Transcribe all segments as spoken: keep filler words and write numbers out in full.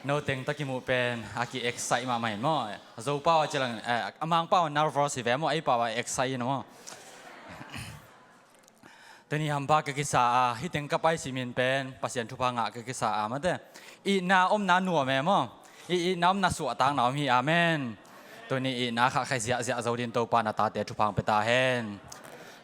No teng tawh kimuh pen a ki-excite mahmah in maw. Zo pau a cilang, eh, a Mang pau a nervous hi ve maw, ei pau a excite in maw. Tuni hampa ka kisa a, hih teng ka pai simin pen Pasian thupha ngah ka kisa a, mate. Itna omna nuam e maw. I itna omna suahtakna om hi, amen. Tuni itna khah khai ziahziah zo din Topa na tate thupha hong pia ta hen.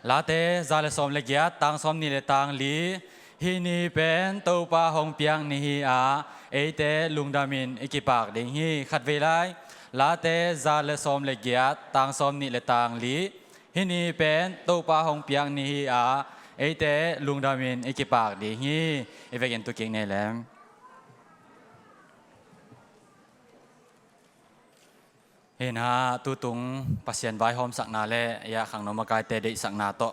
Late za le sawm le giat, tang sawm nih le tang li. Hih ni pen Topa hong piak ni hi a, eite lungdamin i kipak ding hi. Khatvei lai. Late za le sawm le giat, tang sawm nih le tang li. Hih ni pen Topa hong piak ni hi a, eite lungdamin i kipak ding hi. I vekin tu kik nei leng. Hih na tutung Pasian vaihawmsakna le, ya, khangno makaite deihsakna tawh,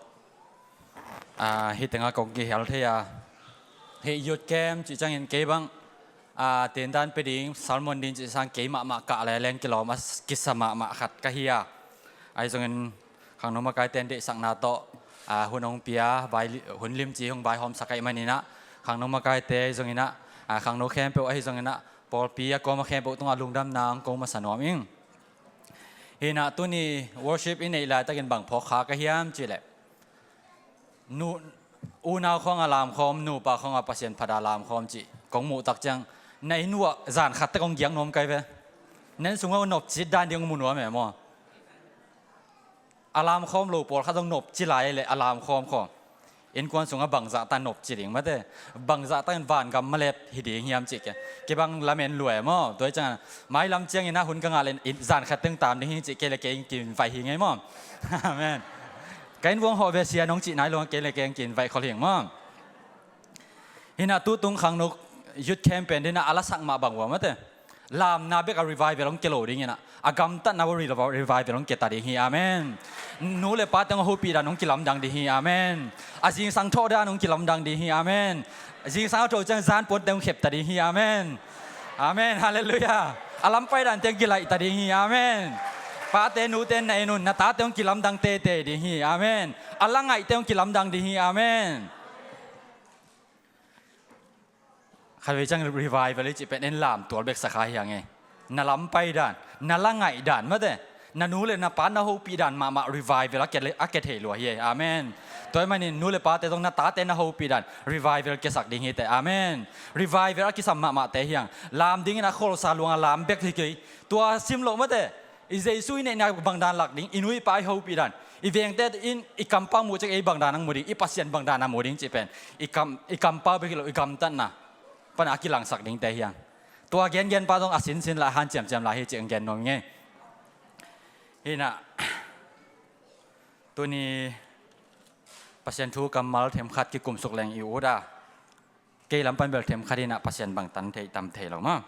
ah, hih tengah kong kihel thei a. Hih youth camp cih ciangin kei bang, ah, tendan pe ding, sermon ding cih sang kei mahmah kah le leng kilawm a kisa mahmah khat ka hi a. Ahi zongin khangno makaite deihsakna tawh, ah, hun hong pia, vai li-, hun limci hong vaihawmsak ahih maninah, khangno makaite ahi zonginah, ah, khangno khempeuh ahi zonginah, pawlpi a kawm a khempeuh tungah lungdamna hong ko masa nuam ing. Hinah tuni worship i neih laitakin bang phawk kha ka hiam cihleh, nu, unau khawngah lamkhawm, nupa khawngah Pasian phat a lamkhawm cih kong muh tak ciang, na inn uah zan khat tek hong giak nuam kai ve. Na inn sungah nopci dan ding hong mu nuam e maw? A lamkhawm lo pawlkhat zong nopci lai le a lamkhawm khawm. Innkuan sungah bangzah ta nopci ding mate. Bangzah ta in vangam malep hi ding hiam cih ke. Kei bang lamen lua e maw. Tua hi ciangin mailam ciangin a hun ka ngah le zan khat teng tam ding hi cih kei le kei in ki-invite hi ngei maw. Amen. Ka inn vuang hawh ve sia nong cih nai lo kei le kei in ki-invite khol hi maw. Hinah tutung khangno youth camp pen dinah a lasak mah bang ua mate. Lamna bek a revival hong kia lo dinginah, a gamtatna ua revival hong kia ta ding hi, amen. Nu le pa teng a hopih dan hong kilamdang ding hi, amen. A zingsang thawh dan hong kilamdang ding hi, amen. A zingsang a thawh ciang zan puan teng hong khep ta ding hi, amen. Amen, halleluiah. A lampai dan teng kilaih ta ding hi, amen. Pate nute na inn un na tate hong kilamdang teitei ding hi, amen. A la ngaihte hong kilamdang ding hi, amen. Khatvei ciang revival i cih pen en lamtual bek sakha hiang e. Na lampai dan, na la ngaih dan mate. Na nu le na pa na hopih dan mahmah revival a kia thei lua hi e. Amen. Tua hi manin nu le pate zong na tate na hopih dan revival kiasak ding hi te. Amen. Revival a kisam mahmahte hiang. Lam dingin a kholsa luang a lam bek hi kei. Tua sim loh mate. I Jesu i neihna bangdan lak ding, i nu i pa i hopih dan, i vengte in i kampau muh ciang ei bangdan ang mu ding, i Pasian bangdan ang mu ding cih pen i kam, i kampau bek hi lo, i gamtatna pana a kilangsak dingte hiang. Tua gengen pa zong a sinsin la hanciamciam la hi cih ang gen nuam ngei. Hinah tuni Pasian thu kammal themkhat kikumsuk leng i ut a, kei lam pan bel themkhat hinah Pasian bangtan thei tam thei lo maw.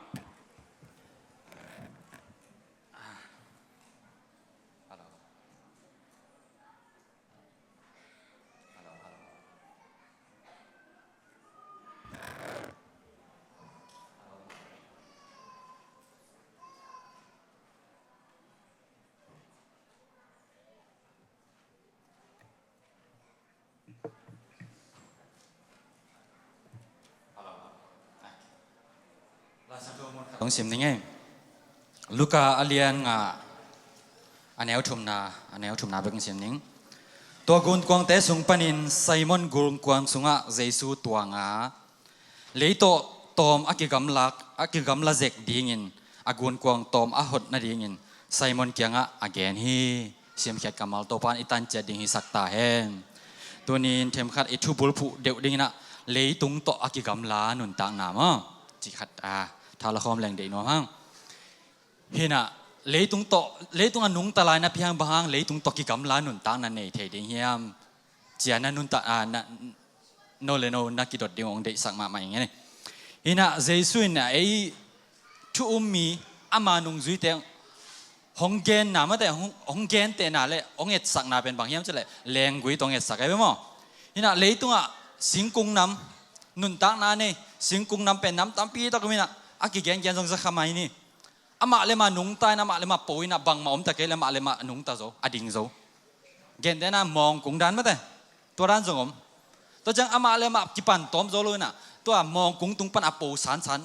Hong sim ning ei. Luka a lian nga, a neu thumna, a neu thumna bek hong sim ning. Tua gunkuangte sung panin Simon gunkuang sungah Jesu tuanga, leitawh tawm a kigamlak, a kigamla zek dingin a gunkuang tawm a hot nadingin Simon kiangah a gen hi. Simkhiat kammal Topa in i tanciat ding hisak ta hen. Tunin themkhat i thubulphuh deuh dinginah leitung tawh a kigamla nuntakna maw? Cih khat a thala khawm leng deih nuam hang. Hinah leitung tawh, leitung a nungta lai na piang bang hang leitung tawh kigamla nuntakna nei thei ding hiam? Cia na nunta, a, na, no le no na kidot ding hong deihsak mahmah ing e. Hinah Jesu in a ei thu um mi ama nungzuite hong genna mate, hong, hong gentehna le hong etsakna pen bang hiam cihleh lenggui tawh hong etsak e ve maw? Hinah leitungah singkung nam, nuntakna nei singkung nam pen nam tampi tak um hinah a kigengen zong za kha mai ni. Amah le mah nungta in, amah le mah po inah bangmah om ta kei le amah le mah nungta zo, a ding zo. Gentehna mawngkung dan mate. Tua dan zong om. Tua ciang amah le amah kipan tawm zo lo inah tua mawngkung tung pan a po sansan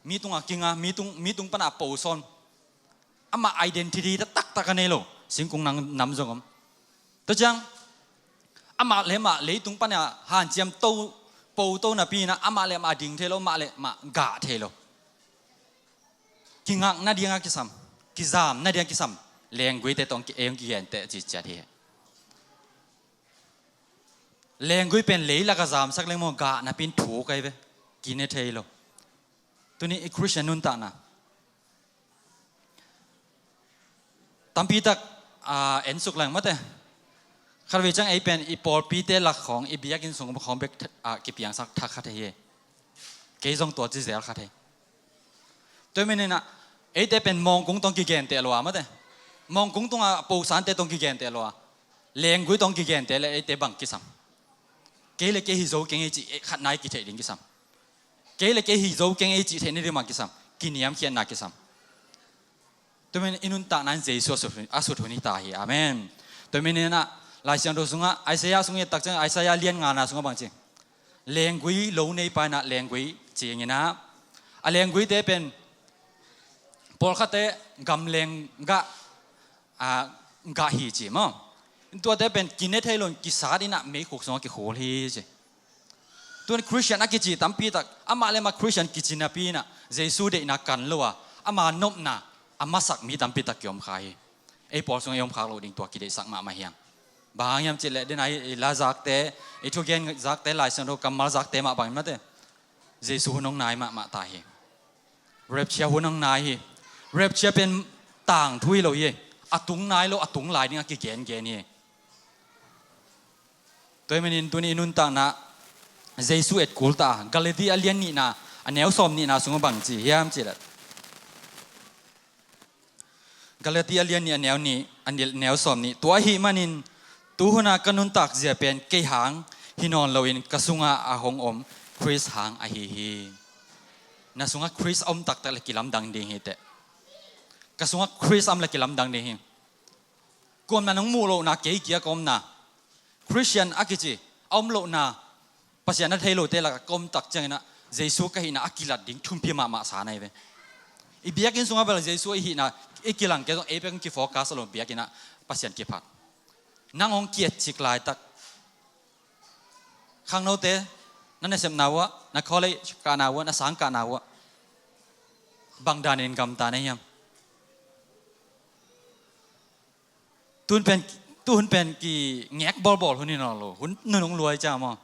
Mi tungah kinga, mi tung, mi tung panah a po sawn. Amah identity taktak a nei lo. Singkung nam, nam zong om. Tua ciang amah le amah leitung panah hanciam to, po to napi inah amah le amah a ding thei lo, amah le amah gah thei lo. Kingakna dingah kisam, kizamna dingah kisam lengguite tawh ei hong kigenteh ciciat hi. Lenggui pen leilak a zamsak leng maw, gah napi in thuk ahi ve. Kine thei lo. Tuni i Christian nuntakna tampitak, ah, ensuk leng mate. Khatvei ciang ei pen i pawlpite lak khawng, i biakinn sung khawng bek, ah, kipiangsak thak khat hi. Kei zong tua ci zel khat hi. Tua manin ah eite pen mawngkung tawh kigenteh lo a mate. Mawngkung tungah posante tawh kigenteh lo a, lenggui tawh kigenteh le eite bang kisam? Kei le kei hi zo keng ei cih, eh, khatna i kitheih ding kisam. Kei le kei hi zo keng ei cih theih nading bang kisam. Kiniamkhiatna kisam. Tua manin i nuntakna in Jesu a sut, a sut hun hi ta hi. Amen. Tua manin ah Lai Siangtho sungah Isaiah sung i et tak ciang, Isaiah lian ngana sungah bang ci? Lenggui lo neipa inah lenggui cing inah, a lengguite pen pawlkhatte gamleng gah, ah, gah hi ci maw. Tuate pen kine thei lo in kisat inah meikhuk sungah kikhul hi ci. Tuan Christian a kici tampitak, amah le amah Christian kici napi inah Jesu deihna kan lo a, ama nopna a masak mi tampitak kiom kha hi. Ei pawl sungah i om khak loh ding tua kideihsak mahmah hiam? Bang hang hiam cih leh, den a i la zakte, i thugen zakte, Lai Siangtho kammal zakte mah bangin mate, Jesu hun hong nai mahmah ta hi. Rapture hun hong nai hi. Rapture pen tangthu hi lo hi. A tung nai lo, a tung lai ding a kigengen hi. Tua hi manin tuni i nuntakna Jesu et kul ta a, Galati a lian nihna, a neu sawm nihna sungah bang ci hiam cih leh, Galati a lian nih, a neu nih, a ni-, neu sawm nih. Tua ahih manin, tuhuna ka nuntak zia pen kei hang hi nawn loin ka sungah a hong om Khrist hang ahi hi. Na sungah Khrist a om taktak le kilamdang ding hi teh. Ka sungah Khrist a om le kilamdang ding hi. Kuamah nong muh lohna, kei kia ka omna, Christian a kici a om lohna, Pasian a thei lote lakah ka om tak ciangin ah Jesu ka hihna a kilat ding thumpia mahmah sa na hi ve. I biakinn sungah bel Jesu i hihna i kilang kei zong, ei pek hong kifocus a lo, biakinn ah Pasian kiphat. Nang hong kietcik laitak, khangnote, na nasepna uh ah, na college kahna uh ah, na sang kahna uh ah, bang danin gamta na hiam? Tuhun pen, tuhun pen kingek bawlbawl hun hi nawn lo, hun nunung luai ciang maw.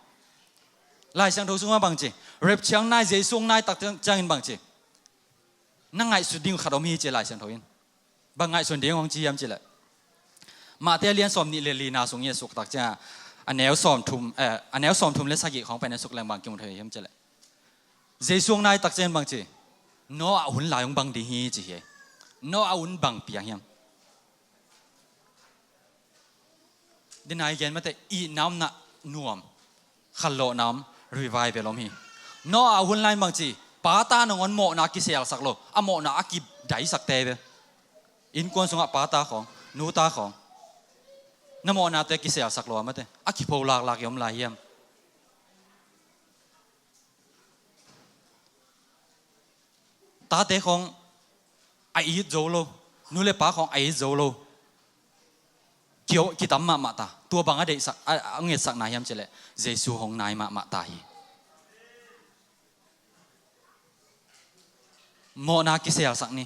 Lai Siangtho sungah bang ci? Rapture hong nai, Jesu hong nai tak ciangin bang ci? Na ngaihsut ding uh khat om hi ci Lai Siangtho in. Bang ngaihsun ding hong ci hiam cih leh, Matthai a lian sawm nih le lina sung i a suk tak ciang a neu sawm thum, eh, a neu sawm thum le sagih khawng pen a suk leng bang kimu thei hiam cih leh, Jesu hong nai tak ciang bang ci? Noah hun lai hong bang ding hi ci hi. Noah hun bang piang hiam? Dinai gen mate, itna omna nuam, khallawhna om, revival om hi. Noah hun lai bang ci? Pa ta nangawn mawhna kiselsak lo, a mawhna a kidaisakte ve. Innkuan sungah pa ta khawng, nu ta khawng, na mawhnate kiselsak lo a mate, a kipho laklak i om lai hiam? Tate khawng a it zo lo, nu le pa khawng a it zo lo, ki-, kitam mahmah ta. Tua bang a deihsak, a, a ngetsakna hiam cih leh, Jesu hong nai mahmah ta hi. Mawhna kiselsak ni,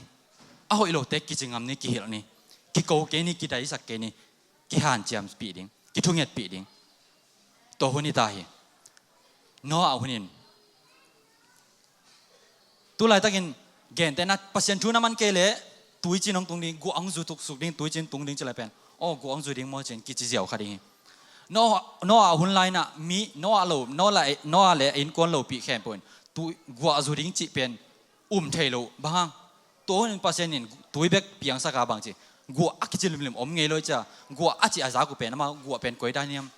a hoih lote kici ngam ni, kihilh ni, kiko kei ni, kidaisak kei ni, kihanciampih ding, kithungetpih ding. Tua hun hi ta hi. Noah hunin, tu laitakin gentehna, Pasian thu na man kei leh tuicin hong tung ding, guah hong zu tuksuk ding, tuicin tung ding ci lai pen, aw, guah hong zu ding maw cin kici ziau kha ding hi. Noah, Noah hun lai inah mi, Noah lo, Noah le, Noah le innkuan lopih khempeuh in tu, guah zu ding cih pen um thei lo. Bang hang? Tua hun Pasian in tui bek piangsak a bang ci? Guah a kici limlim om ngei lo cia. Guah a cih a zak uh pen amau, guah pen koi dan hiam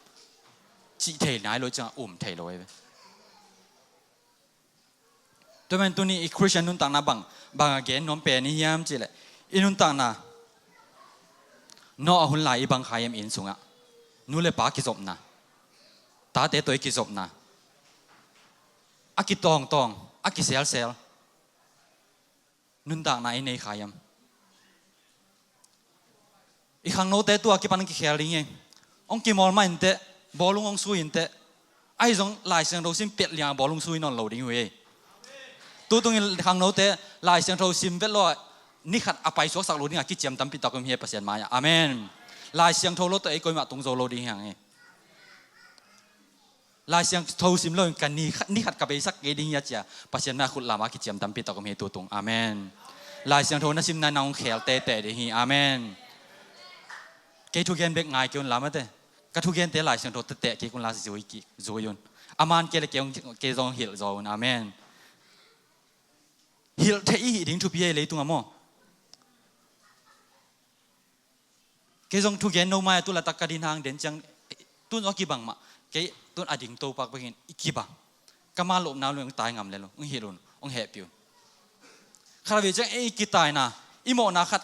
cih thei nai lo cia, um thei lo hi ve. Tua men tuni i Christian nuntakna bang, bang a gen nuam pen i hiam cih leh, i nuntakna Noah hun lai i bang kha hiam? Inn sungah nu le pa kizopna, tate tawh i kizopna, a kitawngtawng, a kiselsel, nuntakna i nei kha hiam? I khangnote tua kipan kikhel ding hi. Hong kimawl mah inteh, bawlung hong sui inteh. Ahi zong Lai Siangtho sim pet liang bawlung sui nawn lo ding uh hi. Tutung in khangnote Lai Siangtho sim vet lo a, ni khat a paisuaksak lo ding a kiciam tampi tak om hi Pasian mai-ah. Amen. Lai Siangtho lo tawh ei koimah tung zo lo ding hi hang hi. Lai Siangtho sim lo in ka ni khat, ni khat ka beisak kei ding hi a cia Pasian mai-ah khut lam a kiciam tampi tak om hi tutung. Amen. Lai Siangtho na sim nai nang hong khel tete ding hi. Amen. Kei thugen bek ngai kei un la mate. Ka thugente Lai Siangtho tete kik un la zui kik, zui un. A man kei le kei hong, kei zong hilh zaw un. Amen. Hilh thei i hih ding thupi hi leitungah maw. Kei zong thugen no mai-ah tu latak ka din hang den ciang, tun zong a kibang mah. Kei tun a ding to pak bekin i kibang. Ka man lopna lu hong tai ngam le lo, hong hilh un, hong hehpih un. Khat a vei ciang ei kitaina, i mawhna khat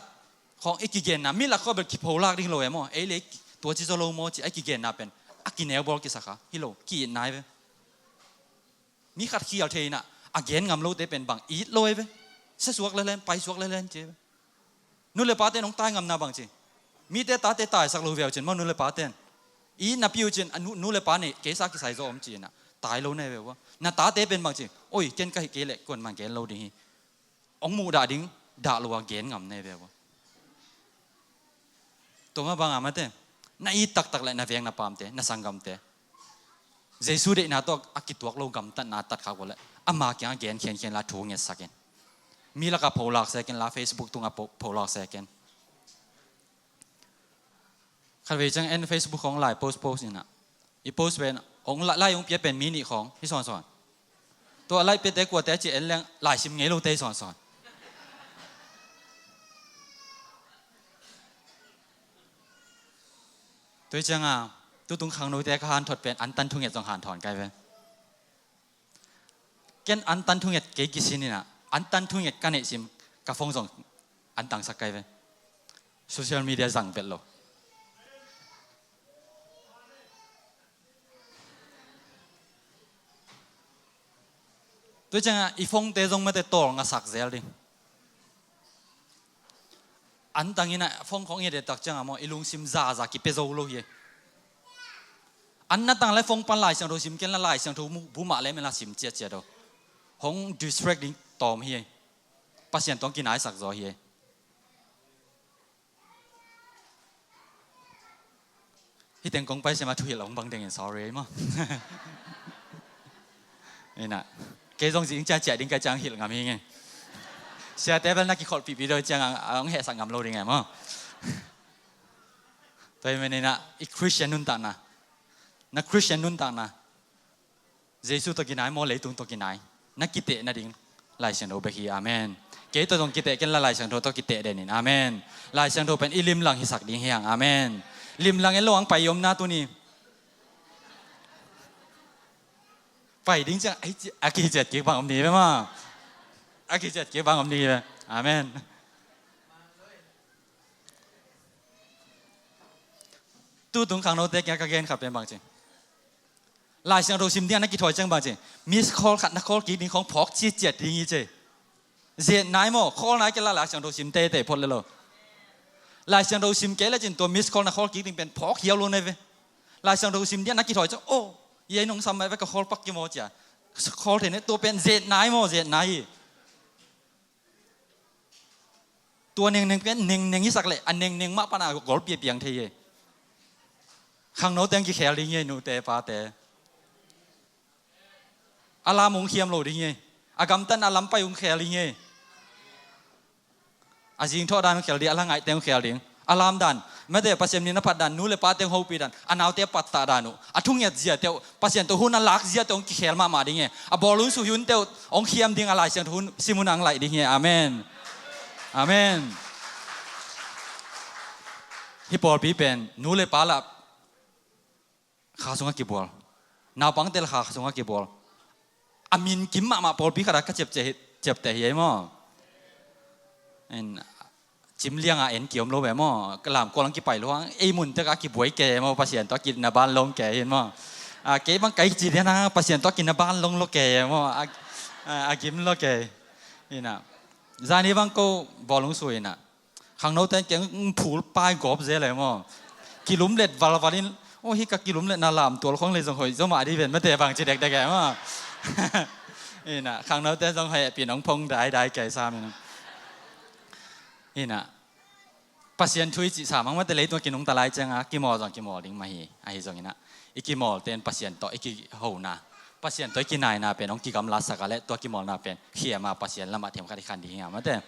khawng i kigenna, mi lak khawng bel kipholak ding lo e maw. Ei le tua ci zaw lo maw ci a i kigenna pen a kineu bawl kisa kha. Hi lo, ki-it nai ve. Mi khat khial thei inah a gen ngam lote pen bang it lo e ve. Sia suak lelen, pai suak lelen ci e ve. Nu le pate nong tai ngamna bang ci. Mite tate taisak lo viau cin maw nu le paten. It napi uh cin a nu, nu le pa nei keisa kisai zaw om ci inah tai lo ne ve ua. Na tate pen bang ci. Oi, ken ka hih kei leh kuan mang gen lo ding hi. Hong muhdah ding dah lo a gen ngam ne ve ua. Tua mah bangah mate, na it taktak le na veng na pamte, na sanggamte, Jesu deihna tawh a kituak lo gamtatna a tatkhak uh le ama kiangah gen khiankhian la thu ngetsak in. Mi lakah pholak sekin la, Facebook tungah pho-, pholak sekin. Khat vei ciang en Facebook khawng lai post post inah. I post pen hong la-, lai hong pia pen mi nih khawng hi sawnsawn. Tua lai piate kuate ci en leng lai sim ngei lote hi sawnsawn. Tua hi cianga tutung khangnote ka hanthot pen antan thunget zong hanthawn kai ve. Ken antan thunget kei kisin inah, antan thunget ka neih sim ka phone zong antangsak kai ve. Social media zang vet lo. Tua ciangah i phone te zong mate tawl ngasak zel ding. Antang inah phone khawng i detak ciangah maw i lungsim zaza kipia zo lo hi. An na tang le phone pan Lai Siangtho sim ken la Lai Siangtho bu mah le men la sim ciatciat aw. Hong distract ding tawm hi. Pasian tawh kinaisak zaw hi. Hih teng kong pai siama thuhilh a hong bang dengin sorry ei maw. Inah kei zong zing ciaciah ding kai ciang hilh ngam hi ngei. Siate bel na kikholhpihpih dawi ciang a hong hehsak ngam lo ding ei maw. Tua hi men inah i Christian nuntakna, na Christian nuntakna Jesu tawh kinai maw, leitung tawh kinai na kiteh nading Lai Siangtho bek hi. Amen. Kei tawh zong kiteh ken la Lai Siangtho tawh kiteh denin. Amen. Lai Siangtho pen i limlang hisak ding hi hang. Amen. Limlang en lo ang pai i omna tuni. Pai ding ciang a kiciat kik bang om ni ve maw. A kiciat kik bang om ni ve. Amen. Tutung khangnote kiang ka gen khat pen bang ci. Lai Siangtho sim ding a na kithawi ciang bang ci. Miss call khat na call kik ding khawng phawk ciatciat ding hi ci. Zet nai maw, call nai kei la Lai Siangtho sim teitei phot le lo. Lai Siangtho sim kei le cin tua miss call na call kik ding pen phawk hiau lo nei ve. Lai Siangtho sim ding a na kithawi ciang, oh, i ei nong sam mai ve ka call pak ki maw cia. Call thei ne tua pen zet nai maw, zet nai hi. Tua nengneng pen nengneng hisak leh a nengneng mah pana gol piapiang thei hi. Khangno teng kikhel ding hi, nute pate. A lam hong khiam lo ding hi. A gamtatna lam pai hong khel ding hi. A zingthawh dan hong khel ding, a la ngaih teng hong khel ding. A lam dan, mate Pasian min a phat dan, nu le pa teng hopih dan, a naute a pattah dan uh, a thunget ziate uh, Pasian tawh hun a lak ziate uh hong kikhel mahmah ding hi. A bawlung sui hunte uh hong khiam ding a Lai Siangtho hun sim hun a hong laih ding hi. Amen. Amen. Hih pawlpi pen nu le pa lah kha sungah kibual. Naupangte la kha sungah kibual. A min kim mahmah pawlpi khatah ka ciapteh hi, ciapteh hi ei maw? En, cim lianga en kiom lo ve maw? Ka lamkual ang kipai lo hang ei mun tekah kibuai ke ei maw? Pasian tawh a kinaban long ke ei maw? A, kei bang kai ci diana Pasian tawh a kinaban long lo ke ei maw? A, a, a kim lo ke ei. Ina. Zani bang ko bawlung sui inah, khangnote keng phul pai gawp zel e maw. Kilumlet valval in, oh, hi ka kilumletna lamtual khong le zong hoih zo mah dih ven mate bang ci dekdek e maw. Inah khangnote zong hoih pin hong phong daidai kei sam inah. Inah Pasian thu i cih sa mang mate, leitung a kinungta lai cianga kimawl zong kimawl ding mah hi. Ahi zonginah i kimawlte in Pasian tawh i kihona, Pasian tawh i kinaina pen hong kigamlatsak a leh tua kimawlna pen khiama Pasian lamah themkhat i khan ding hi a mate.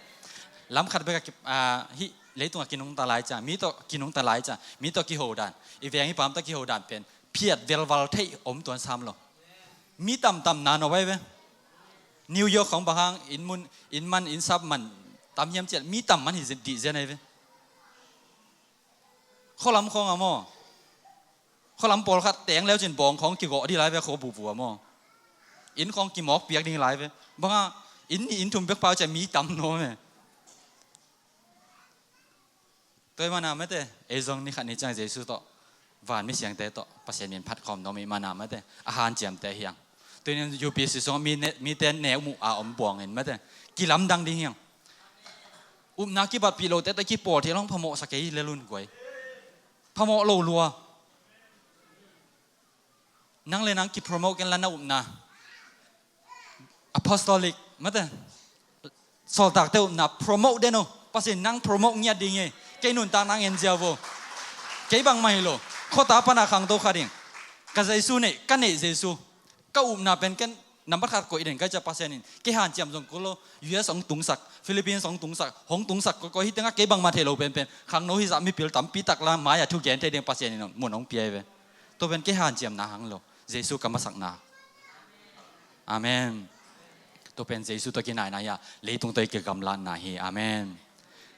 Lamkhat bek a ki, a, hih leitung a kinungta lai ciang, mi tawh kinungta lai ciang, mi tawh kiho dan, i veng i paam tawh kiho dan pen phiat velval theih om tuan sam lo. Mi tamtam na no vai ve. New York khong bang hang inn mun, inn man, inn sap man tam hiam ciat mi tam man hi dih zian ahi ve. Khualam khong a maw, khualam pawlkhat teng leu cin bawng khong kigawh dih lai ve, khua bubu a maw. Inn khong kimawk piak ding lai ve. Bang a inn nih inn thum bek pau ciah mi tam nuam e. Tua i mana mate, ei zong ni khat ni ciang Jesu tawh, van mi siangte tawh Pasian min phat khawm nuam i mana mate, a hanciamte hiang. Tuinin U P C sungah mi ne, mite neu muh a om buangin mate, kilamdang ding hiang. Upna kibatpih lote tawh kipawl thei long phamawhsa kei lelun guai. Phamawh lo lua. Nang le nang kipromote ken la na upna. Apostolic mate, sawltakte upna promote den o. Pasian nang promote ngiat ding e. Kei nuntak nang en ziau vo. Kei bangmah hi lo. Khuata pana khangto kha ding. Ka Jesu neih, ka neih Jesu. Ka upna pen ken nambat khat koih den kai cia Pasian in kei hanciam zong kul lo. U S hong tungsak, Philippines hong tungsak, hong tungsak koikoi hi tengah kei bangmah thei lo penpen khangno hizah mipil tampi tak la mai-ah thugen thei ding Pasian in mun hong pia hi ve. Tua pen kei hanciamna hang lo. Jesu ka masakna. Amen. Tua pen Jesu tawh kinaina hi a, leitung tawh i kigamlatna hi. Amen.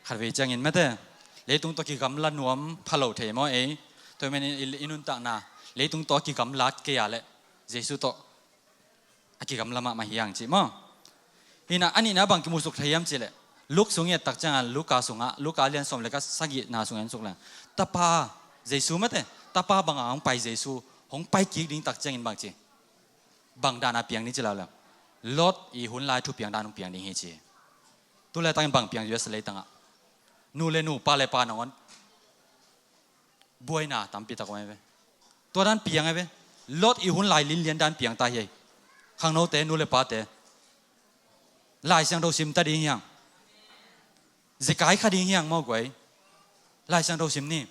Khatvei ciangin mate, leitung tawh kigamla nuam pha lo thei maw ei? Tua men i, i nuntakna leitung tawh kigamlat kei a leh Jesu tawh a kigamla mahmah hiang cih maw? Hinah a nihna bang kimusuk thei hiam cih leh, Luke sung i et tak ciangah, Luka sungah, Luka lian sawm le ka sagihna sung en suk leng, Tapa, Jesu mate, Tapa bangah hong pai Jesu hong pai kik ding tak ciangin bang ci, bang dana piang ding ci lau leng, Lot i hun lai thu piang dan hong piang ding hi ci. Tu le tangin bang piang U S leitangah, nu le nu, pa le pa nangawn buaina tampi tak om e ve. Tua dan piang e ve. Lot i hun lai linlian dan piang ta hi. Khangnote, nu le pate, Lai Siangtho sim ta ding hiang. Zekai kha ding hiang maw guai. Lai Siangtho sim ni.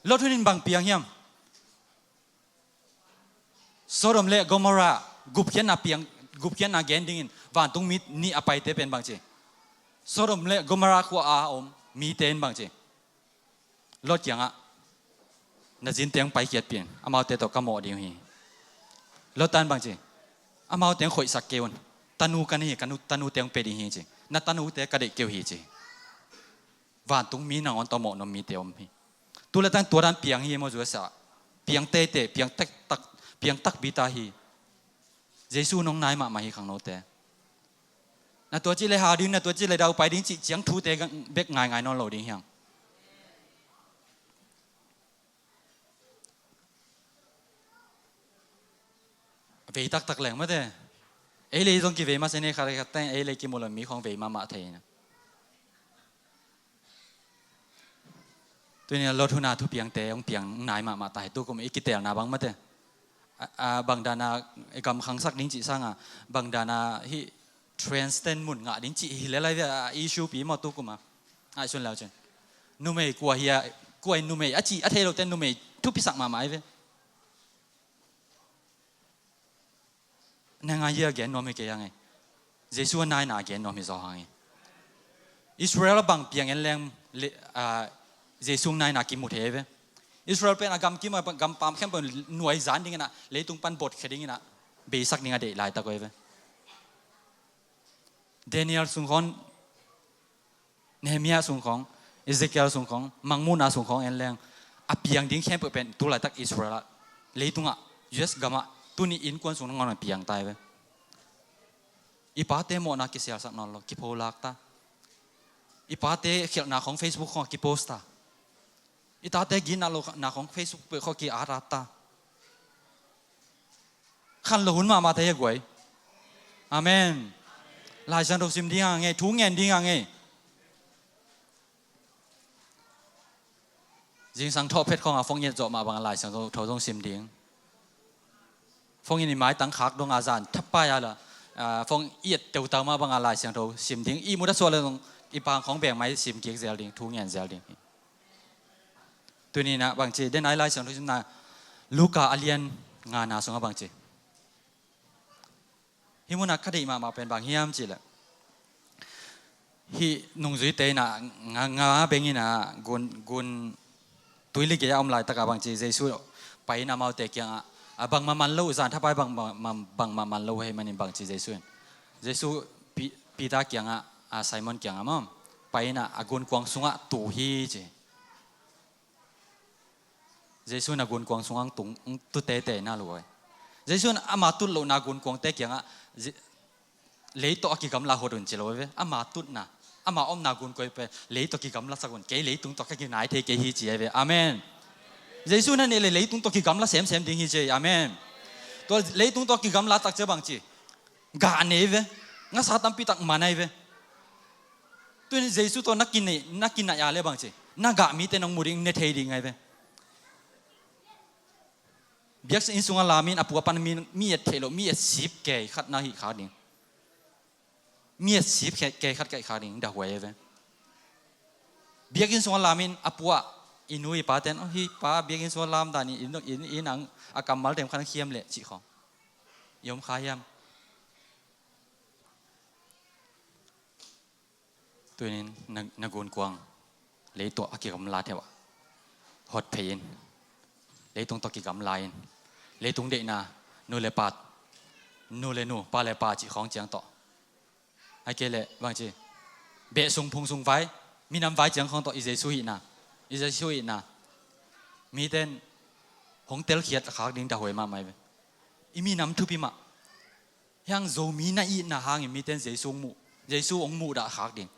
Lot hun in bang piang hiam? Sodom le Gomorrah gupkhiatna piang, gupkhiatna gen dingin vantung mi nih a paite pen bang ci, Sodom le Gomorrah khua a om mite in bang ci, Lot kiangah, na zin teng paikhiat pian, amaute tawh ka mawh ding uh hi. Lot tan bang ci, amaute hong khoihsak kei un. Tanu ka nei hi, ka nu, tanu teng pe ding hi ci. Na tanute ka deih kei uh hi ci. Vantung mi nangawn tawh mawh nuam mite om hi. Tu le tang tua dan piang hi maw, zuasa piang teitei, piang taktak, piang takpi ta hi. Jesu nong nai mahmah hi khangnote. Na tua ci le hau ding, na tua ci le dau pai ding cih ciang thute bek ngaingai nawn lo ding hiang. Vei taktak leng mate. Ei lei zong kivei masa ne khat khat teng ei lei kimu lo mi khong vei mahmah thei na. Tunia Lot huna thupiangte hong piang nai mahmah ta hi, tukum i kitelna bang mate. A, a, bang dana i gam khangsak ding cih sanga, bang dana hih trans ten mun ngah ding cih hi le lai ve a issue pi maw tukuma. Ai sun lau cun. Numei kua hi a, kua in numei a cih a thei lote numei thupisak mahmah ai ve. Nang a hia gen nuam hi kei hang e. Jesu a naina a gen nuam hi zaw hang e. Israel a bang piang en leng le, a, Jesu naina kimu thei ve. Israel pen a gam kim a gam pam khempeuh nuai zan dingin a leitung pan bot khe dingin a beisak ding a deih laitak uh ve. Daniel sung khon, Nehemiah sung khong, Ezekiel sung khong, Mangmuhna sung khong en leng a piang ding khempeuh pen tu laitak Israel ah, leitungah, U S gamah tuni innkuan sung nangawn a piang ta hi ve. I pate mawhna kisialsak nawn lo, kipholak ta. I pate khialhna khong Facebook khong a kipost ta. I tate ginna lohna khong Facebook peuh khong ki-at at ta. Khan lo hun mahmah thei a guai. Amen. Lai Siangtho sim ding a ngei, thu ngen ding a ngei. Zingsang thawh phet khawng a phone i et zawh mah bang a Lai Siangtho zong sim ding. Phone in i maitang khak dong a zan thapai a la, ah, phone i et teutau mah bang a Lai Siangtho sim ding. I mudah suah le zong i pang khawng beng mai sim kik zel ding, thu ngen zel ding. Tuni in ah bang ci, den ai Lai Siangtho simna Luka a lian ngana sungah bang ci. Hih munah ka deih mahmah pen bang hiam cih leh, hih nungzuite in ah nga, nga beng in ah gun, gun tuili gei a om laitak ah bang ci, Jesu pai in amaute kiangah, a, bangmah man lo, zan thapai bang, bang, bangmah man lo ahih manin bang ci Jesu in. Jesu Pi-, Peter kiangah, a, Simon kiangah maw, pai in ah a gunkuang sungah tu hi ci. Jesu in a gunkuang sungah tung, tu teitei na lo ai. Jesu in ama tut lohna gunkuangte kiangah, Je-, lei tawh a kigamla hot un ci lo ai ve. Ama tutna, ama omna gunkuang pen lei tawh kigamla sak un. Kei leitung tawh ka kinai thei kei hi ci ai ve. Amen. Jesu in a neih leh leitung tawh kigamla semsem ding hi ci ai. Amen. Tua leitung tawh kigamla tak ciang bang ci, gah nei ve. Ngasa tampi tak man ai ve. Tuni Jesu tawh na kinai, na kinai a le bang ci, na gah mite nong mu ding, ne thei ding ai ve. Biakinn sungah lam in a pu a pa na mi, mi et theih loh, mi et sip kei khat na hih khak ding. Mi et sip kei, kei khat ka hih khak ding, dah huai ai ve. Biakinn sungah lam in a pu a, i nu i pa ten, oh, hih pa biakinn sungah lam dan in, in, in, in ang a kammal tem khan khiam leh cih khawng i om kha hiam? Tunin na, na gunkuang lei tawh a kigamla thei uh a, hot phei in. Leitung tawh kigamla in. Leitung deihna, nu le pa, nu le nu, pa le pa cih khawng ciang tawh. Ahih kei leh bang ci, beh sung phung sung vai, minam vai ciang khawng tawh i Jesu hihna, i Jesu hihna, mite in hong telkhiat a khak ding dah huai mahmah ai ve. I minam thupi mah. Hiang Zomi na itna hangin mite in Jesu hong muh, Jesu hong muhdah khak ding.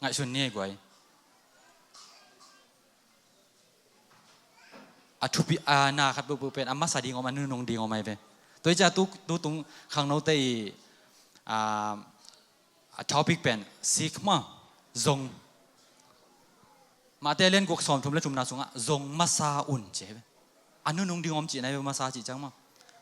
Ngaihsun ni ei guai. A thupi, a na khat peuhpeuh pen a masa ding om, a nunung ding om ai ve. Tua hi ciang tu, tutung khangnote i, a, a topic pen seek maw, zong. Matthai lian guk sawmthum le thumna sungah zong masa un ci hi ve. A nunung ding om cihna hi ve, masa cih ciang maw.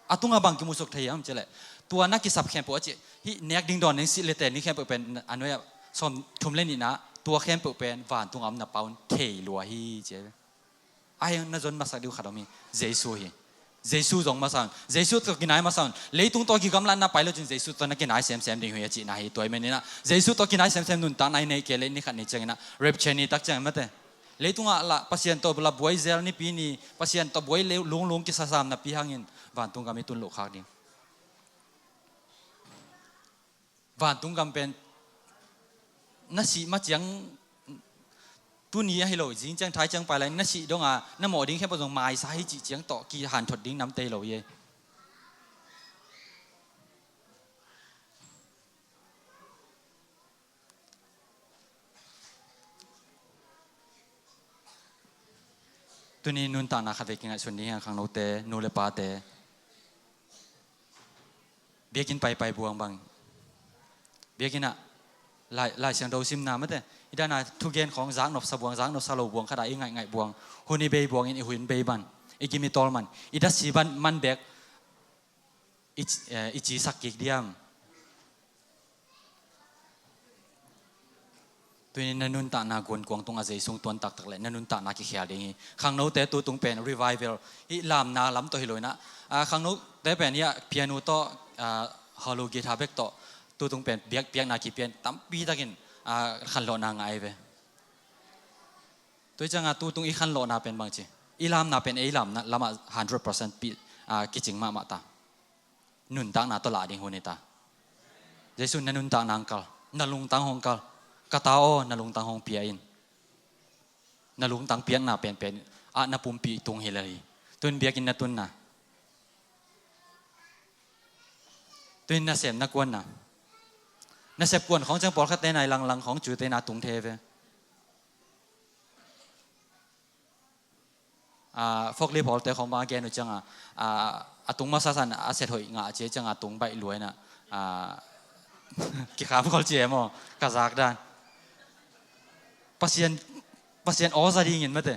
A tungah bang kimusuk thei hiam cih leh, tua na kisap khempeuh a cih, hih nek ding dawn ding, sih le ten ding khempeuh pen a nuai-ah sawmthum le nihna, tua khempeuh pen vantung a om na Pa un thei lua hi ci hi ve. Ahi hang na zon masak ding uh khat om hi. Jesu hi. Jesu zong masa un. Jesu tawh kinai masa un. Leitung tawh kigamla na pai lo cin Jesu tawh na kinai semsem ding uh hi a cihna hi. Tua ahih manin ah Jesu tawh kinai semsem nuntakna i neih kei leh ni khat ni ciangin ah rapture ni tak ciangin mate, leitungah lah Pasian tawh lah buai zel nipi ni, Pasian tawh buai le lunglung kisasam napi hangin vantung gam i tun loh khak ding. Vantung gam pen na sih ma ciang, tuni ahi lo, zing ciang thai ciang pai lai, na sih dong a, na mawh ding khempeuh zong maisa hi cih ciang tawh kihanthot ding namte hi lo hi. Tuni nuntakna khat vei kingaihsun ding hi hang, khangnote, nu le pate. Biakinn paipai buang bang. Biakinn ah Lai, Lai Siangtho simna mate, i dan a thugen khawng zaknop sa buang, zaknop sa lo buang khat ah i ngaihngaih buang. Hun i bei buangin i hun bei man, i gim i tawl man, i datsi man, man bek i, eh, i cisak kik diam. Tunin na nuntakna gunkuang tungah Jesu tuan taktak leh na nuntakna kikhial ding hi. Khangnote tutung pen revival, hih lamna lam tawh hi lo in ah, ah, khangnote pen hih ah piano tawh, ah, halo guitar bek tawh tutung pen biak, biakna kipia in tampi takin, ah, khanlawhna ngah hi ve. Tua hi ciangah tutung i khanlawhna pen bang ci, i lamna pen ei lamna lamah hundred percent pi, ah, kicing mahmah ta. Nuntakna tawh lah ding hun hi ta. Jesu in na nuntakna hong kal, na lungtang hong kal. Ka ta aw, na lungtang hong pia in. Na lungtang piakna penpen ah na pumpi tung hi lo hi. Tuin biakinn na tunna, tuin nasem na kuanna, nasep kuan khawng ciang pawlkhatte nai langlang khawng cute na tung thei ve. Ah, forklift hawlte khawng bang a gen uh ciangah, ah, a tung masa san a set hoih ngah cia ciangah a tung baih luai na, ah, kikham khol cia maw, ka zak dan. Pasian, Pasian aw za dingin mate.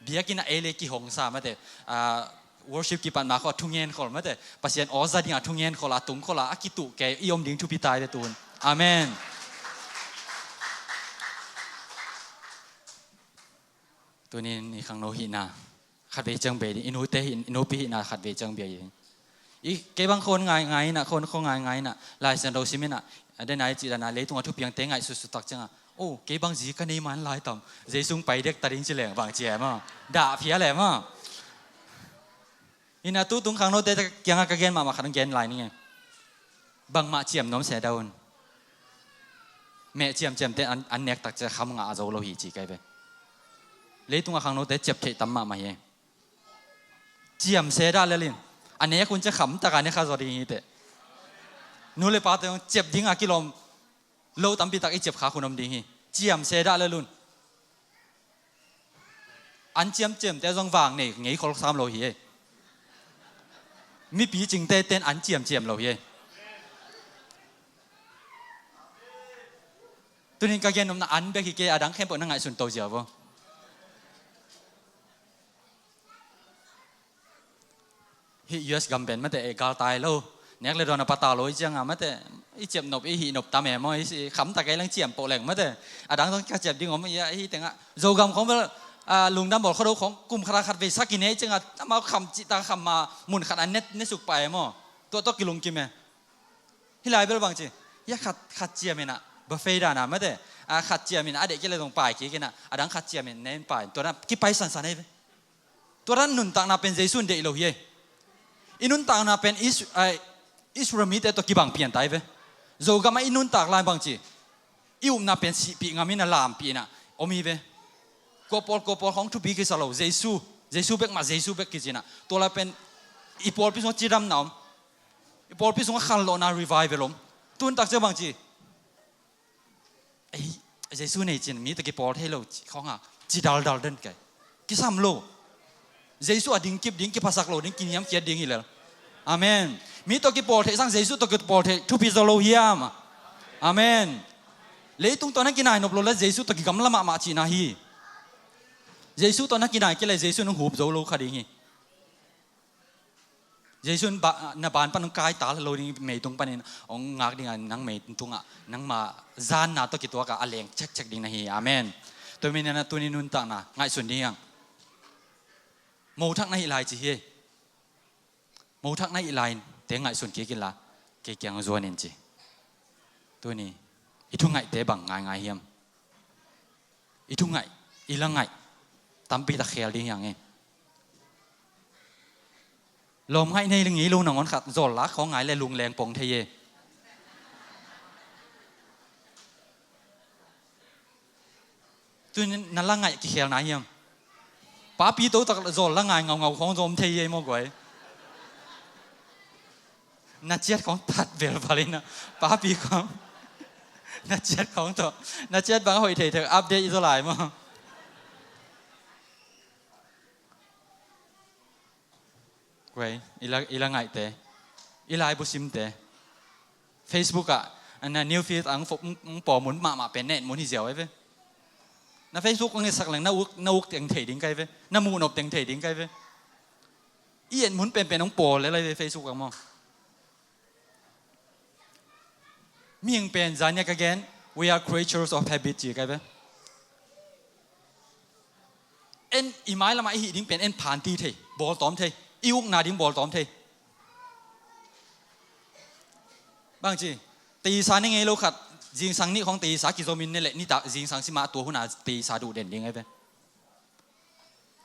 Biakinn ah ei le kihong sa mate. Ah, worship kipat ma khawng a thungen khol mate. Pasian aw za dingah thungen khol a tung khol a, a kituh kei i om ding thupi tai ve tun. Amen. Tunin i khangno hihna khatvei ciang bei ding, i nute hih, i nupi hihna khatvei ciang bei ding. I kei bang khon ngai ngai inah, khon khon ngai ngai inah, Lai Siangtho sim inah, a den ai cih dan a leitung a thupiangte ngaih sutsut tak ciangah, oh, kei bang zi ka nei man lai tam, Jesu pai dek ta ding ci leng bang ci em aw. Dah phia lem aw. Inah tu tung khangnote kiangah ka gen mahmah khat gen lai ning e. Bangmah ciam nuam se dah un. Meh ciamciamte an, an nek tak ciah kham ngah zo lo hi ci kai ve. Leitung a khangnote ciap theih tam mahmah hi. Ciam se dah lel in. A nek un ciah kham tak a ne kha zaw ding hi teh. Nu le pate hong ciap ding a kilawm lo tampi tak i ciap khak hun om ding hi. Ciam se dah lel un. An ciamciamte zong vang nei ngei khol sam lo hi e. Mipi cingte ten an ciamciam lo hi e. Tunin ka gen nopna an bek hi kei, a dang khempeuh na ngaihsun to ziau vo. Hih U S gam pen mate, eh, galtai lo. Nek le dawn a pata lo i cianga mate, i ciap nop, i hih nop tam e maw, i si kham tak ei leng ciam poh leng mate. A dang zong ka ciap ding om, i, i tengah Zogam khong bel, ah, lungdam bawl khuado khong kum khat a khat vei sak i ne i cianga, amau kham cih ta kham ma mun khat a ne, ne suk pah e maw. Tua tawh kilungkim e. Hih lai bel bang ci, hih a khat, khat ciam inah, buffet dan a mate, a khat ciam inah, a deih kei le zong pai kik inah, a dang khat ciam in ne in pai, tua dan kipai sansan ei ve. Tua dan nuntakna pen Jesu in deih lo hi ei. I nuntakna pen Is-, ai, Israel mite tawh kibang pian ta ei ve. Zogam ah i nuntak lai bang ci, i upna pen sihpih ngam inah, lampih inah om hi ve. Kua pawl, kua pawl khong thupi kisa lo, Jesu, Jesu bek mah, Jesu bek kici inah. Tua lai pen i pawlpi sungah cidamna om. I pawlpi sungah khanlawhna revival om. Tun tak ciah bang ci, ei, Jesu nei cin mi tawh kipawl thei lo ci khawngah ci daldal den kai. Kisam lo. Jesu a ding kip ding, kiphasak lo ding, kiniamkhiat ding hi lel. Amen. Mi tawh kipawl theih sang Jesu tawh kipawl theih thupi zaw lo hiam? Amen. Leitung tawh na kinai nop lo le Jesu tawh kigamla mahmah cihna hi. Jesu tawh na kinai kei le Jesu nong hup zo lo kha ding hi. Jesu in ba-, na ban pan hong kai ta lo ding, meitung panin hong ngak ding a, nang meitungah nangma zanna tawh kituak a, a leng cekcek ding na hi. Amen. Tua mi nena tuni nuntakna ngaihsun ding hiang. Mothak na hih lai ci hi. Mothak na hih lai in te ngaihsun kik inla kei kiang zuan in ci. Tuni i thungaihte bang ngaingai hiam? I thungaih, i la ngaih tampi tak khel ding hiang e. Lawm ngaih nei ngei lo nangawn khat zawl lak khawng ngai le lungleng pong thei e. Tuni na la ngaih kikhelna hiam? Papi to tak zawl la ngai ngaungau khawng zom thei e maw guai. Na ciat khawng that velval inah. Papi khawng. Na ciat khawng tawh. Na ciat bang hoih thei thei update i zaw lai maw. Guai, i la, i la ngaihte. I laibu simte. Facebook ah, na new feed ang fo-, ang, ang pawmun mahmah pen na et mun hi ziau ai ve. Na Facebook ang i sak leng na uk, na uk teng thei ding kai ve. Na muhnop teng thei ding kai ve. I et mun penpen hong pawl lel ai ve Facebook ah maw. Mihing pen zania ka gen, we are creatures of habit ci kai ve. En i mailamah i hih ding pen en phanti thei, bawltawm thei, i ukna ding bawltawm thei. Bangci, teisa ne ngei lo khat, zingsang nih khawng teisa kizomin ne leh nitak zingsang simah tua huna teisa duh den ding ai ve.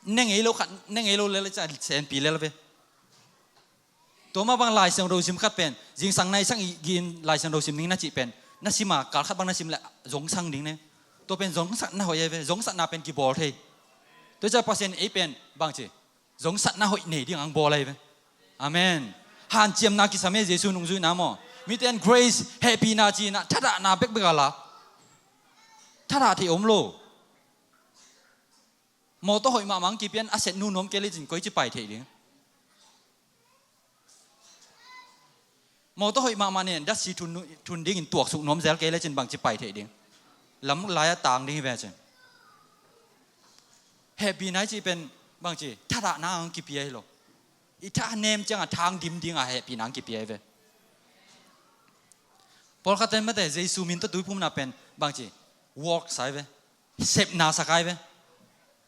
Ne ngei lo khat, ne ngei lo lel cia senpi lel ve. Tua mah bang Lai Siangtho sim khat pen zingsang nai sang i gin Lai Siangtho sim ning na cih pen na sima kal khat bang na sim leh zongsang ding ne. Tua pen zongsatna hoih ai ve, zongsatna pen kibawl thei. Tua cia Pasian ei pen bangci zongsatna hoih nei ding ang bawl ai ve. Amen. Hanciamna kisam e Jesu nungzuihna maw. Mite in grace hehpihna cina thadahna bekbek a la. Thadah thei om lo. Mawtaw hoih mahmah ang kipia in a set nu nuam kei lecin koi ci pai thei ding. Mawtaw hoih mahmah nen dasi thun, thun dingin tuaksuk nuam zel kei lecin bangci pai thei ding. Lam lai-ah tang ding hi ve cin. Hehpihna i cih pen bangci thadahna ang kipia hi lo. I tha nem ciangah thang dim dingah hehpihna ang kipia hi ve. Pawlkhat ten mate Jesu min tawh tuiphumna pen bangci work sa hi ve. Sepna sa kai ve.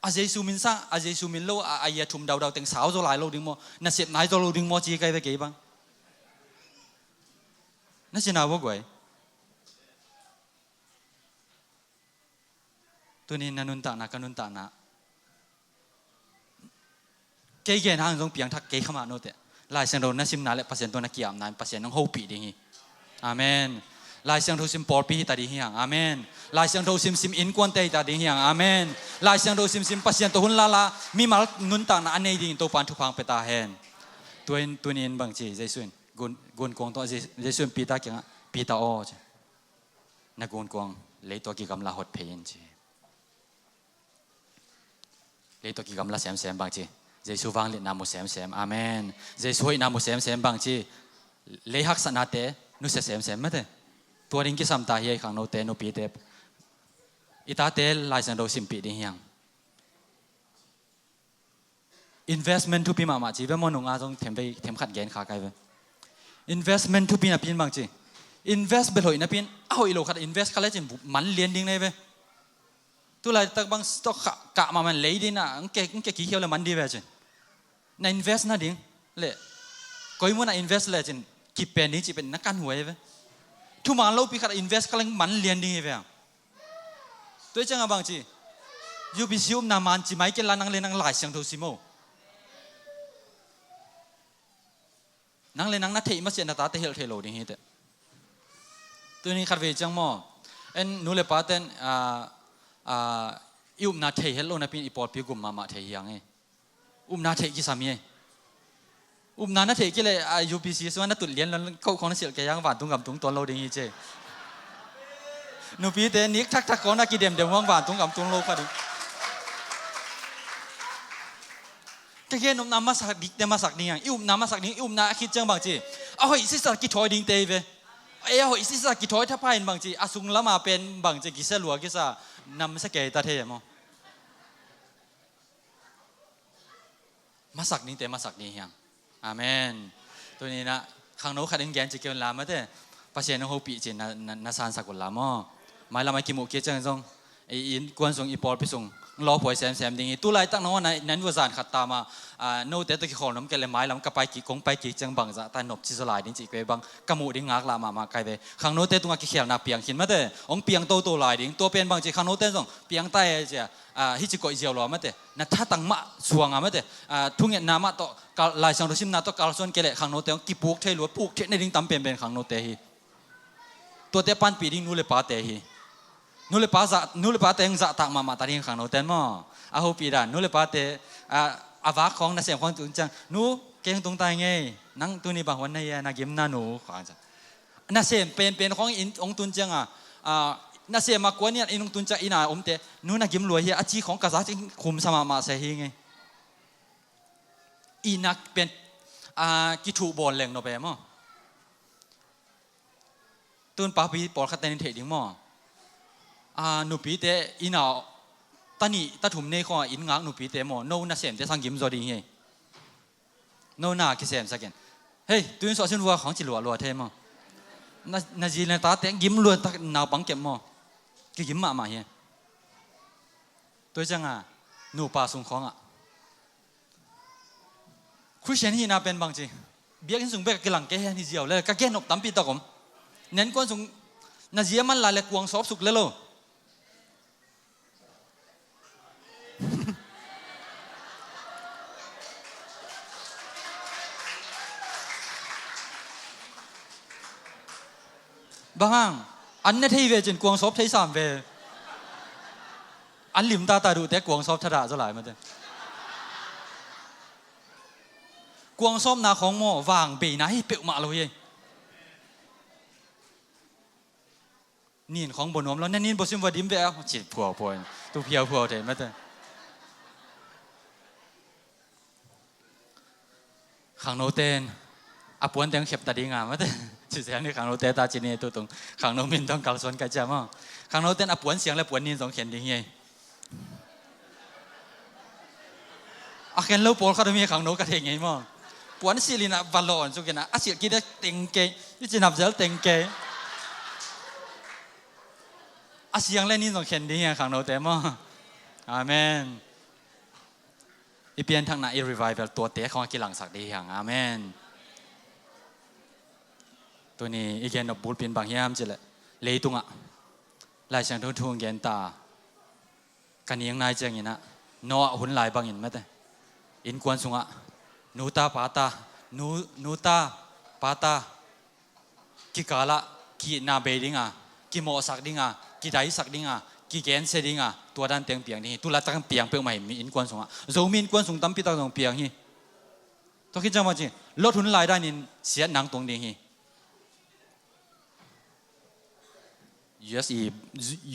A Jesu min sang, a Jesu min lo, a, a ia thum daudau teng sau zaw lai lo ding maw, na sepna hi zaw lo ding maw ci kai ve kei bang. Na cina vua guai. Tunin na nuntakna ka nuntakna. Kei gen hang zong piangthak kei khamah note. Lai Siangtho na simna le Pasian tawh na kiapna in Pasian nong hopih ding hi. Amen. Lai Siangtho sim pawlpi hi ta ding hi hang. Amen. Lai Siangtho sim sim innkuante hi ta ding hi hang. Amen. Lai Siangtho sim sim Pasian tawh hun lala mimal nuntakna a nei dingin Topan thupha pia ta hen. Tuin, tunin bangci Jesu in gun, gunkuang tawh Jesu, Jesu in Peter kiangah Peter aw ci. Na gunkuang lei tawh kigamla hot phei in ci. Lei tawh kigamla semsem bangci. Jesu vangliatna mu semsem. Amen. Jesu hoihna mu semsem bangci. Lei haksatnate nusia semsem mate. Tua ding kisam ta hi ei khangnote nupite. I tate Lai Siangtho simpih ding hi hang. Investment thupi mahmah ci ve maw nunga zong themvei themkhat gen kha kai ve. Investment thupi napi in bangci. Invest bel hoih napi in a hoih lo khat invest kha lecin man lian ding nei ve. Tulaitak bang stock kah, kah mahmah lei ding na, ang ke, ang ke kikhiau le man di ve cin. Na invest nading le koi mun a invest le cin kipen ding ci pen na kan huai ve. Thuman lopi khat a invest kha leng man lian ding hi ve ang. Tua ciangah bangci U B C upna man ci mai ken la nang le nang Lai Siangtho sim o. Nang le nang na theih masiah na tate helh thei lo ding hi teh. Tuni khatvei ciang maw en nu le pa ten i upna thei het lo napi in i pawlpi gum mahmah thei hi ang e. Upna theih kisam hi e. Upna na theih kei leh a U P C sungah na tut lian lo koh khong na silh kei ang vantung gam tung tuan lo ding hi ci. Nupite nik thakthak khong na kidemdem huang vantung gam tung lo kha ding. Ka gen upna masak dikte masak ding ang i upna masak ding i upna a khit ciang bangci a hoih sisa kithawi dingte hi ve. Ei a hoih sisa kithawi thapha in bangci a sung lama pen bangci kisia lua kisa namsia kei ta thei e maw. Masak dingte masak ding hiang. Amen. Tuninah khangno khat in gen ci kei un la mate Pasian hong hopih ci na, na, na sansak un la maw. Mailam a kimuh kei ciang zong i innkuan sung i pawlpi sung lawphuai semsem ding hi. Tulaitak nong na, nan vua zan khat tama note tawh kikhawl nom kei le mailam ka pai kik kong pai kik ciang bangzah ta nop ci zaw lai ding ci kei bang ka muh ding ngaklah mahmah kai ve. Khangnote tungah kikhialna piang khin mate hong piang toto lai ding tua pen bang ci khangnote zong piang ta e cia. Hici koih ziau lo a mate na thatang mah suang a mate thungetna mah tawh Lai Siangtho simna tawh kalsuan kei leh khangnote hong kipuk thei lua puk thei na ding tam penpen khangnote hi. Tuate panpih ding nu le pate hi. Nu le pa zah, nu le pate hong zahtak mahmah ta ding khangnote maw a hopih dan nu le pate a vak khawng nasem khawng tun ciang nu kei hong tung ta hi ngei nang tuni bang huan na hi a na gimna nu khawng ciang nasem penpen khawng in hong tun cianga nasem a kuan in hong tun ciang ina omte nu na gim lua hi a ci khawng ka za cing khumsa mahmah se hi ngei. Inak pen kithuh bawl leng nop e maw? Tun papi pawlkhat tenin theih ding maw? Nupite ina tanih tathum nei khawng in ngak nupite maw no nasemte sang gim zaw ding hi. No na kisemsak in hei tuin suah sin vua khawng ci luahlua thei maw? Na zi na tate gim luan tak naupang kep maw? Kigim mahmah hi. Tua cianga nupa sung khawngah Khristian hihna pen bang ci biakinn sung bek a kilang kei hen hi ziau le ka gen nop tampi tak om. Nenkuan sung na zia man lai le kuang sawp suk le lo. Bang hang an ne thei ve cin kuang sawp thei sam ve. An lim tata duhte kuang sawp thadah zaw lai mate. Kuang sawpna khawng maw vang beina hi peuhmah lo hi. Nin khawng bo nuam lo na nin bo sim va dim ve a ci phuaphuai tu phiau phuau thei mate. Khangnote in a puante hong khep ta ding a, mate. Ci siang ni khangnote ta ci ni tutung. Khangno min tawh kalsuan ka ci a maw. Khangnote in a puan siang le puan nin zong khen ding hi. A khen lo pawlkhat om hi khangno ka thei ngei maw. Puan silh in a va lawn suk in a, a silh kik a teng kei, i cinap zel teng kei. A siang le nin zong khen ding hi a khangnote maw. Amen. I pianthakna, i revival tuate khawng a kilangsak ding hi hang. Amen. Tuni i gen nop bulpi in bang hiam cih leh, leitungah Lai Siangtho thu gen ta, ka ning nai ciangin ah, Noah hun lai bangin mate, innkuan sungah nu ta pa ta, nu, nu ta pa ta kikalah ki-itna bei ding a, kimawhsak ding a, kidaisak ding a, kigensia ding a, tua dan teng piang ding hi. Tu laitak piang peuhmah hi mi innkuan sungah. Zomi innkuan sung tampi tak zong piang hi. Tua khit ciang bang ci, Lot hun lai danin siatna hong tung ding hi. U S i,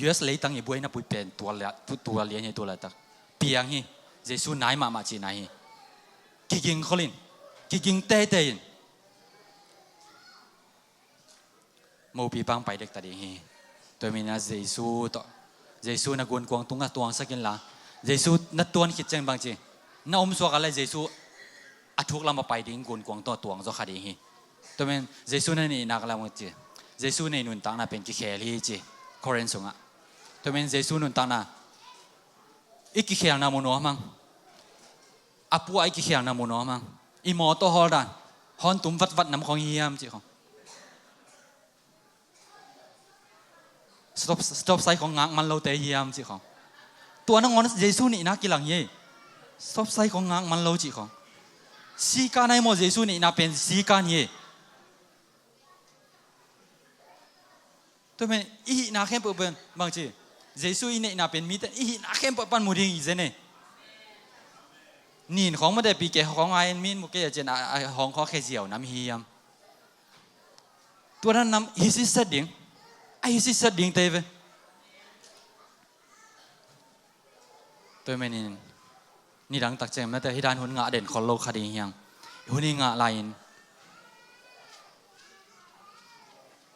U S leitang i buaina pui pen tua lia-, tu-, tua lian hi tu laitak. Piang hi. Jesu nai mahmah cihna hi. Kiging khol in. Kiging teitei in. Mopi pang pai dek ta ding hi. Tua manin ah Jesu tawh, Jesu na gunkuang tungah tuangsak inla, Jesu na tuan khit ciang bang ci, na om suak a le Jesu a thuk lam a pai ding gunkuang tungah tuang zaw kha ding hi. Tua manin Jesu na neihna ka lam ci, Jesu nei nuntakna pen kikhel hi ci, Korin sungah. Tua manin Jesu nuntakna, i kikhelna mu nuam hang. A pu a i kikhelna mu nuam hang. I mawtaw hawl dan, hawn tum vatvat nam khawng hi hiam cih khawng. Stop, stop sign khawng ngak man lote hiam cih khawng. Tua nangawn Jesu neihna kilang hi. Stop sign khawng ngak man lo cih khawng. Sikan ai maw Jesu neihna pen sikan hi. Tua manin i hihna khempeuh pen bang ci, Jesu i neihna pen mite i hihna khempeuh pan mu ding hi zen e. Nin khawng mate pi ke khawng ai in min mu kei a cian a, a hawng khawng khe ziau nam hi hiam. Tua dan nam hi siset ding. A hi siset ding te ve. Tua manin nidang tak ciang mate hi dan hun ngah den khol lo kha ding hiang. Hun i ngah lai-in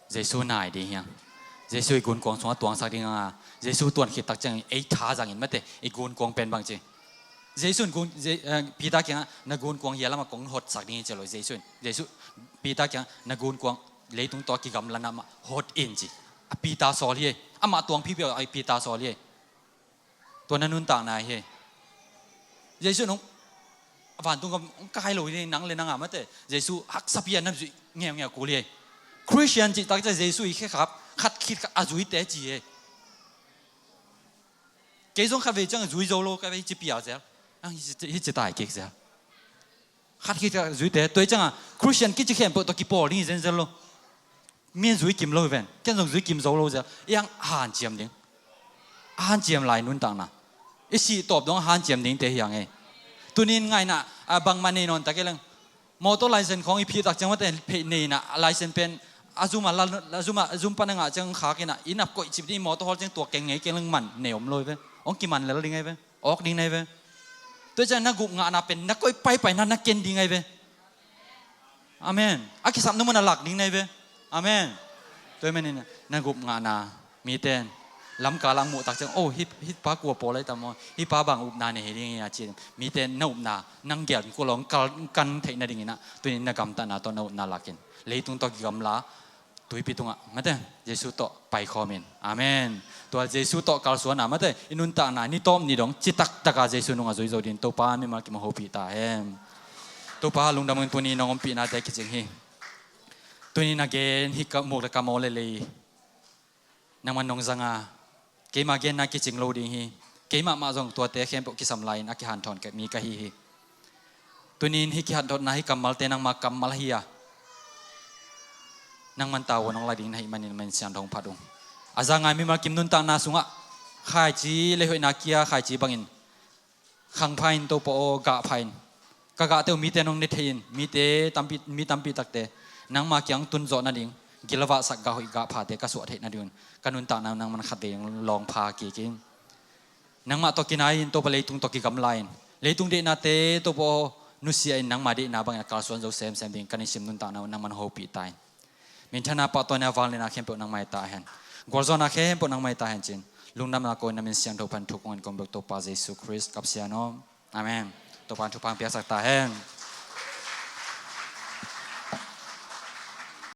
Jesu nai ding hiang. Jesu i gunkuang sungah tuangsak ding a. Jesu tuan khit tak ciang ei tha zangin mate i gunkuang pen bang ci. Jesu in gun, Je-, eh, Peter kiangah na gunkuang hia lamah kong hotsak ding hi ci lo Jesu in. Jesu, Peter kiangah na gunkuang leitung tawh a kigamla na mah hot in ci. A Peter sawl hi. Amah tuang phipi a Peter sawl hi. Tua na nuntakna hi. Jesu in hong, a vantung kam hong kai lo hi nang le nang a mate. Jesu haksa pi a na zuih ngeungeu kul hi. Christian cih tak ciang Jesu i khekhap khat khit khat a zuite ci hi. Kei zong khat vei ciang zui zo lo ka vei ci pial zel. Ang hi ci, hi ci tai kik zel. Khat khit khat zuite, tua i ciangah Christian kici khempeuh tawh kipawl ding hi zenzel lo. Mi in zui kim lo hi ven. Ken zong zui kim zo lo zel. I ang hanciam ding. A hanciam lai nuntakna. I sih tawp dong a hanciam dingte hi ang e. Tunin ngaihna, a, bangmah nei nawn tak i leng. Mawtaw license khawng i phih tak ciang mate pheih nei inah a license pen a zum a la, a zum a, a zum pan a ngah ciang khak inah inn ap koih cip ding i mawtaw hawl ciang tua keng ngei keng leng man nei om lo hi ve. Hong kiman lel ding ahi ve. Awk ding na hi ve. Tua ciang na gup ngahna pen na koih paipai na na ken ding ahi ve. Amen. A kisapna mun a lak ding na hi ve. Amen. Tua hi manin na gup ngahna mite in lamkal ah muh tak ciang, oh, hih, hih pa kua pawl ahi tam maw, hih pa bang upna nei hi ding hi a ci. Mite in na upna nang gel kul hong kal, kan theih nadingin ah tunin na gamtatna tawh na upna lakin leitung tawh kigamla tuipi tungah mate Jesu tawh paikhawm in. Amen. Tua Jesu tawh kalsuan a mate i nuntakna ni tawp ni dong citak taka Jesu nungah zui zo dingin Topa mimal kim hopih ta hen. Topa lungdam in tuni nong ompihnate kicing hi. Tuni na gen hi ka muk le ka maw le lei nangman nong zanga, keima genna kicing lo ding hi. Keimah mah zong tuate khempeuh kisam lai-in a kihanthawn mi ka hi hi. Tunin hih kihanthawnna hih kammalte nangma kammal hi a, nangman tavuan hong la ding na hih manin man siangtho hong phat ung. A za ngai mimal kim nuntakna sungah khaici leihoihna kia khaici bangin khangpha in Topa aw, gahpha in. Ka gahte uh mite nong ne thei in, mite tampi, mi tampi takte nangma kiang tun zawh nading gilvahsak gah hoih gahphate ka suah theih nadingun ka nuntakna nangman khatvei lawngpha kik in. Nangmah tawh kinai in Topa leitung tawh kigamla in. Leitung deihnate Topa aw, nusia in nangma deihna bangin a kalsuan zo semsem ding kan i sim nuntakna uh nangman hopih ta in. Minthana, pahtawina, vangliatna khempeuh nangmai ta hen. Gualzawhna khempeuh nangmai ta hen cin. Lungdamna kawina min siangtho pan thu kong in kong bek Topa Jesu Khrist kapsian aw. Amen. Topa in thupha piaksak ta hen.